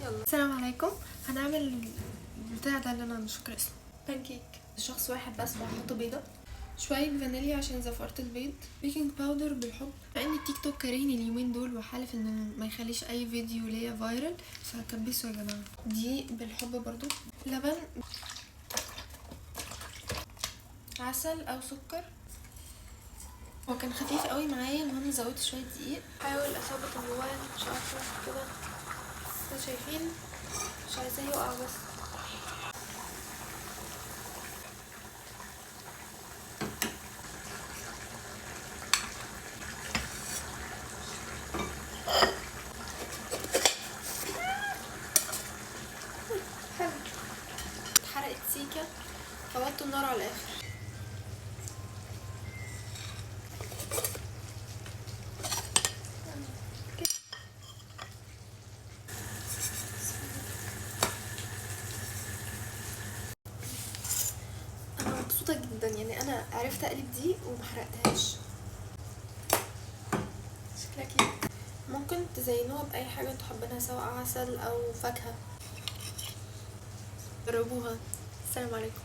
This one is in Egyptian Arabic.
يلا السلام عليكم. هنعمل البتاع ده اللي انا مش فاكره اسمه، بانكيك شخص واحد بس، وهحط بيضة، شوية فانيليا عشان زفاره البيض، baking powder بالحب. مع ان التيك توك كارهني اليومين دول وحالف انه ما يخليش اي فيديو ليا viral، فكبسوا يا جماعة. دي بالحب برضو، لبن، عسل او سكر. هو كان خفيف قوي معايا، المهم زودت شوية دقيق. حاول اثبت الموبايل، مش عارفه كده، انتوا شايفين، مش عايزاه يقع بس. حلو، اتحرقت سيكه، فوتوا النار على الاخر. انا مبسوطة جدا، يعني انا عرفت اقلب دي ومحرقتهاش. شكلها cute. ممكن تزينوها باي حاجة انتوا حابينها، سواء عسل او فاكهة. جربوها. السلام عليكم.